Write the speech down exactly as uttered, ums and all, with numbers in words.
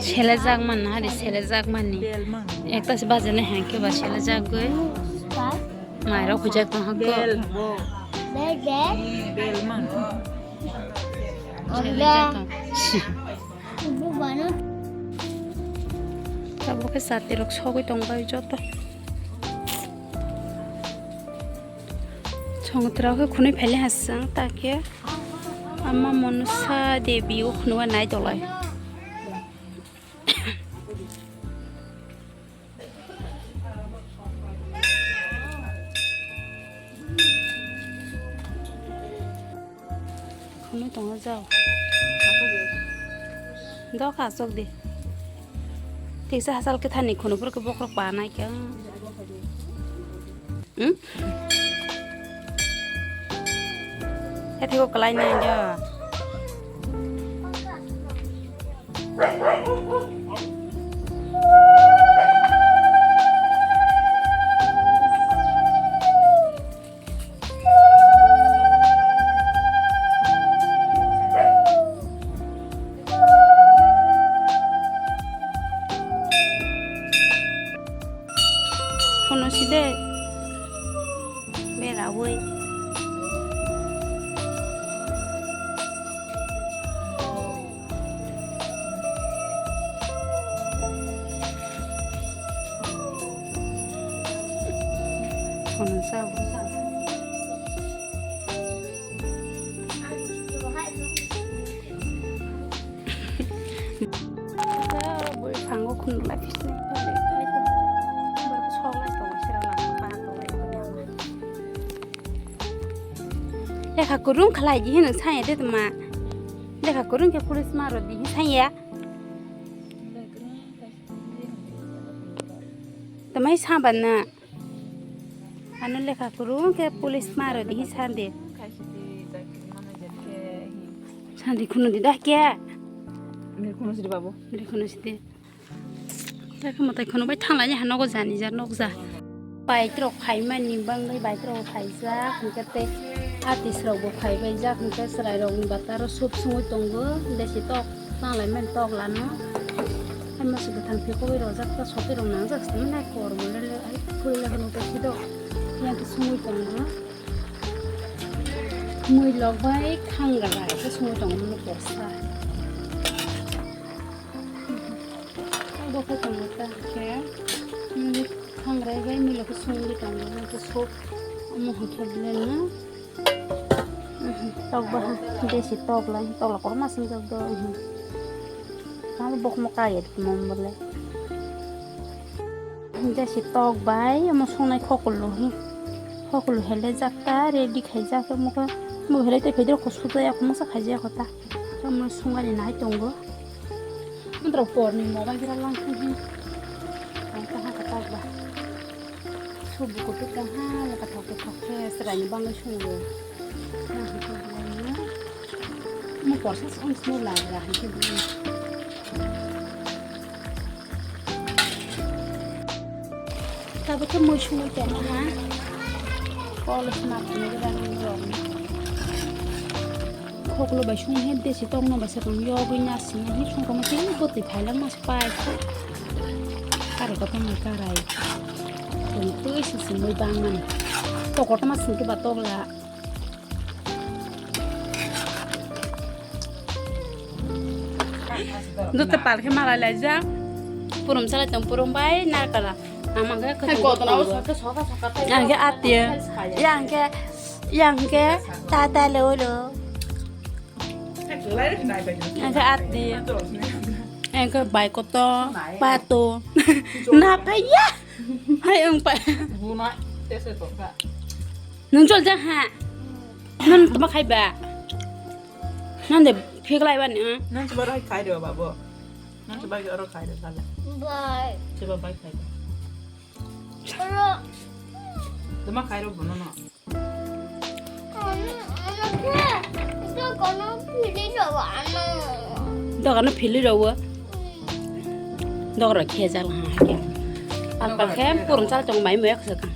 Selejak man na hari, selejak mani. Belman. Ekta se baje na hengke ba selejak goi. Mairok hujak tong hakko. Bel, bo. Bel, bel. Belman. Selejak tong. Ibu bano. Tabuk ke sati rok sogwi tong bai joto. Chongtra khe khunui phaile hasang ta khe ama Monosa Devi o khunui nai tolai. Khunui tongo jao. Doka asok di. Tiksa hasal khe thani khunu phuru khe bokrok pa nai khe. Hmm? Khe thego kalai nai jo. Phono si de. Berawi. Phono sa. Bui phango khunuk lai phisni phai phai tong. Bor sok lai tong sira lang pa tong lai tong ama. Lekha kurung khlai di hino sai de ma. Lekha kurung khe police maro di hin sai ya. Tamai saban na. Ano lekha kurung khe police maro di sandi. Sandi khunu di dah khe. Ini khunu sidi babu. Ini khunu sidi. Dah khe mwtai khunu bai thanglai ha nogo jani ja nokja. Bike rok phaimani bangwi bike rok phaijak hwnkhe tei artist rok bo phaibaijak hwnkhe chwrai rokni bataro soup sungwi tongo besi tok. Tanglai mani tok lano. Hai masa bwthang phikogwi rojak ta sotwi rok nangjak sini nai kor bo lele ai phuri le hwnwi ta sido. Yang ta sungwi tongo. Mui lok bai khang ga bai ta sungwi tongo mui korsa. Bo khe tongo ta khe. Mui khang rai bai mui lok sungwi tongo ta sok. Omo hokhe blend no. Tok ba ha, desi tok lai, tok la korma sing tok do. Kamu bok mo kaya di mo mo le. Desi tok bai, mo sungnai khokolo hi. Khokolo hele jakta, ready khai jak mo ko. Mo hele te phedro ko sudo ya ko mo sa khai jak ta. Mo sungani nai tongo. Mo tro por ni mo bai gira lang hi. Ang ta ha ka tok ba. Subu kutuk tang ha, laka thok thok khe chwraini bangwi sungo. Mo porsa song sini lagra hai khe bini. Tabuk khe mui sungwi tongma ha. Kol swnam tongwi rang rok. Khoklo bai sung he desi tongno bai se tong yogwi narsing he sung tongma tei bwtwi phailang ma se pai. Karai kotorma karai. Tong twi se sungwi bang mani. Tok kotorma sung twi ba tokla. Duta pal khe malai laijak. Purum salai tong purum bai narkala. Amang khe khwtwng. Yang khe ati. Yang khe, yang khe tata lo lo. Yang khe ati. Yang khe bai koto, pato. Na paiya. Hai ang pai. Nung chol ja ha. Nang tama khai ba. Nang de phik lai ban. Nang chiba rai khai de babo. Nang chiba oro khai de kala. Bai. Chiba bai khai de. Oro. Tama khai ro bono no. Ano, ano ke. Ito kono pili rawa ano. Ito kono pili rawa. Dok ro khe jal ha ke. Alpa khe purum sal tong mai mo yak sa ka.